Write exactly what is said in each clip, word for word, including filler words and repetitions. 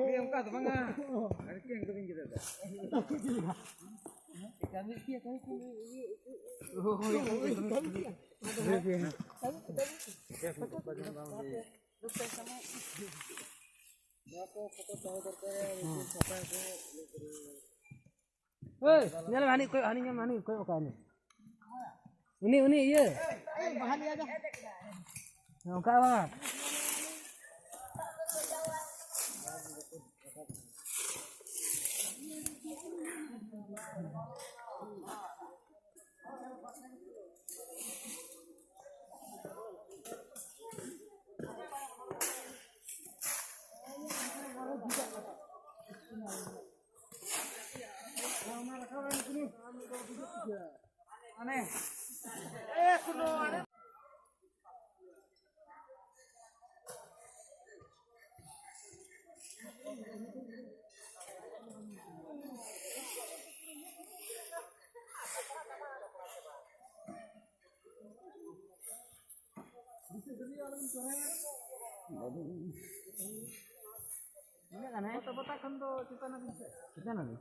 ᱮᱭ, ᱚᱱᱠᱟ ᱫᱚ ᱵᱟᱝᱟ᱾ ᱟᱨ ᱪᱮᱫ ᱮᱢ ᱠᱟᱹᱢᱤ ᱠᱮᱫᱟ? ᱠᱟᱹᱢᱤ ᱠᱮᱫᱟ, ᱠᱟᱹᱢᱤ ᱠᱮᱫᱟ᱾ ᱦᱳᱭ, ᱦᱳᱭ, ᱦᱳᱭ, ᱦᱳᱭ᱾ ᱱᱚᱣᱟ ᱠᱚ ᱯᱷᱳᱴᱳ ᱫᱚᱦᱚ ᱫᱚᱨᱠᱟᱨ, ᱥᱟᱯᱷᱟ ᱠᱚ᱾ ᱮᱭ, ᱧᱮᱞ ᱢᱮ, ᱦᱟᱹᱱᱤ ᱠᱚᱭᱚᱜ, ᱦᱟᱹᱱᱤ ᱧᱮᱞ ᱢᱮ, ᱦᱟᱹᱱᱤ ᱠᱚᱭᱚᱜ ᱠᱟᱜ ᱩᱱᱤ᱾ ᱩᱱᱤ, ᱩᱱᱤ ᱤᱭᱟᱹ᱾ ᱚᱱᱠᱟ ᱵᱟᱝ᱾ ᱛᱤᱱᱟᱹᱜ ᱜᱟᱱ, ᱦᱮᱸ? ᱵᱟᱛᱟ, ᱵᱟᱛᱟ ᱠᱷᱚᱱ ᱫᱚ ᱪᱮᱛᱟᱱ ᱟᱹᱵᱤᱱ ᱥᱮ? ᱪᱮᱛᱟᱱ ᱟᱹᱵᱤᱱ?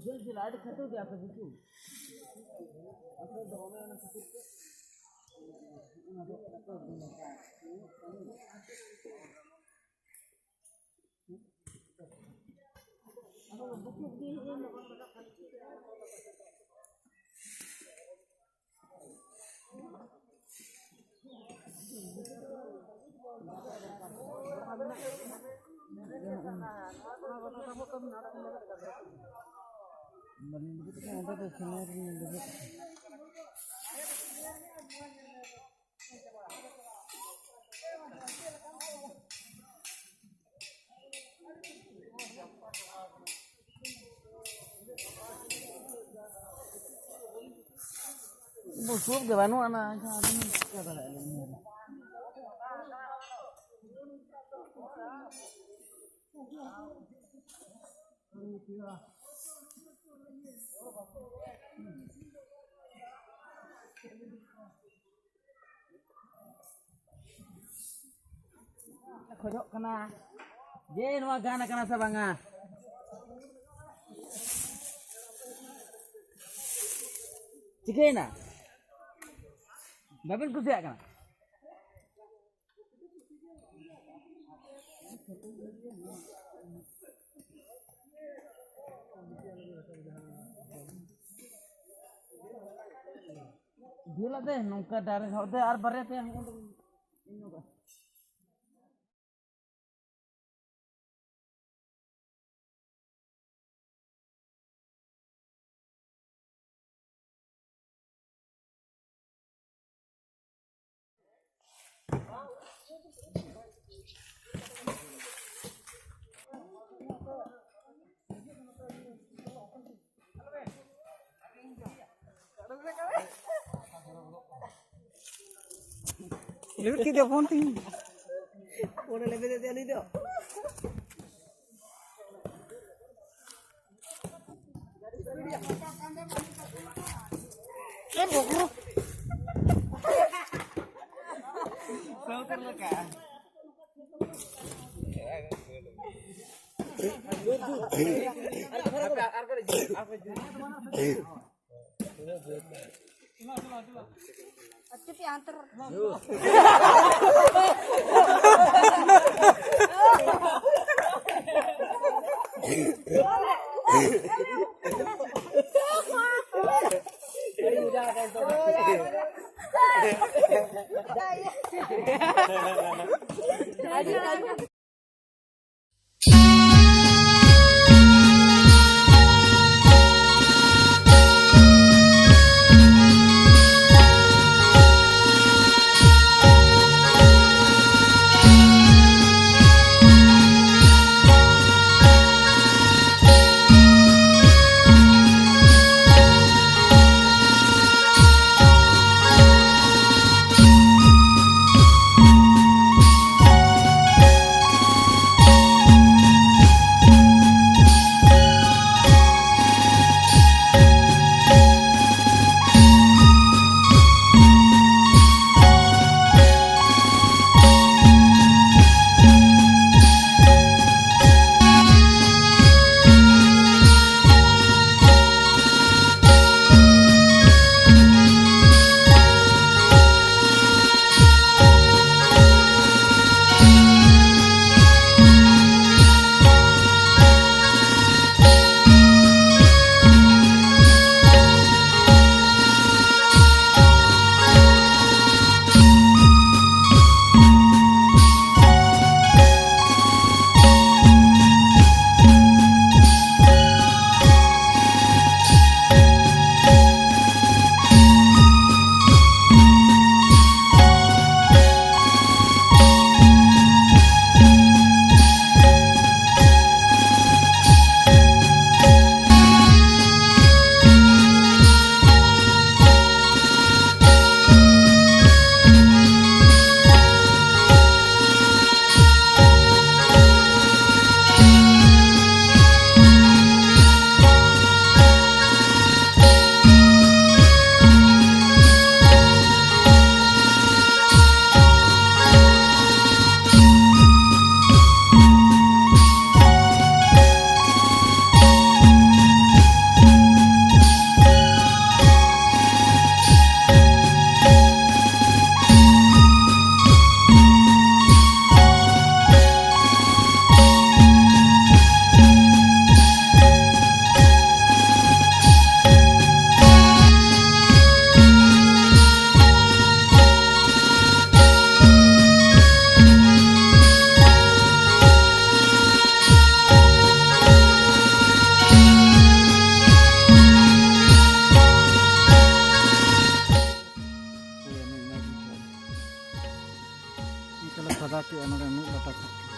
ᱡᱷᱟᱹᱞ ᱡᱷᱟᱹᱞ ᱟᱹᱰᱤ ᱠᱷᱟᱹᱴᱩ ᱜᱮᱭᱟ ᱯᱮ ᱠᱤᱪᱷᱩ᱾ ᱟᱯᱮ ᱫᱚ ᱚᱱᱮ ᱚᱱᱟ ᱠᱷᱟᱹᱛᱤᱨ ᱛᱮ ᱚᱱᱟ ᱫᱚ ᱚᱠᱚᱭ ᱵᱚᱱ ᱢᱮᱛᱟᱜᱼᱟ? ᱵᱩᱥᱩᱵ ᱜᱮ ᱵᱟᱹᱱᱩᱜ ᱟᱱᱟ, ᱮᱱᱠᱷᱟᱱ ᱟᱫᱚ ᱪᱤᱠᱟᱹ ᱫᱟᱲᱮᱭᱟᱜᱼᱟ ᱞᱤᱧ? ᱠᱷᱚᱡᱚᱜ ᱠᱟᱱᱟ ᱡᱮ ᱱᱚᱣᱟ ᱜᱟᱱ ᱟᱠᱟᱱᱟ ᱥᱮ ᱵᱟᱝᱟ? ᱪᱤᱠᱟᱹᱭᱮᱱᱟ? ᱵᱟᱵᱮᱱ ᱠᱩᱥᱤᱭᱟᱜ ᱠᱟᱱᱟ? ᱫᱩᱞᱟᱜ ᱫᱮ ᱱᱚᱝᱠᱟ direct ᱦᱚᱲ ᱫᱮ ᱟᱨ ᱵᱟᱨᱭᱟ ᱯᱮᱭᱟ ᱦᱚᱸ ᱩᱰᱩᱠ ᱧᱚᱜᱟ᱾ ᱞᱤᱢᱤᱴ ᱠᱤ ᱫᱚ ᱯᱷᱳᱱ ᱛᱤᱧ᱾ ᱯᱷᱳᱱ ᱞᱮ ᱵᱮᱫᱮ ᱫᱮ ᱟᱹᱞᱤᱧ ᱫᱚ᱾ ᱞᱮ ᱠᱷᱚᱫᱟ ᱠᱮᱜᱼᱟ ᱱᱚᱰᱮ ᱢᱤᱫ ᱞᱚᱴᱟ ᱠᱷᱚᱱ᱾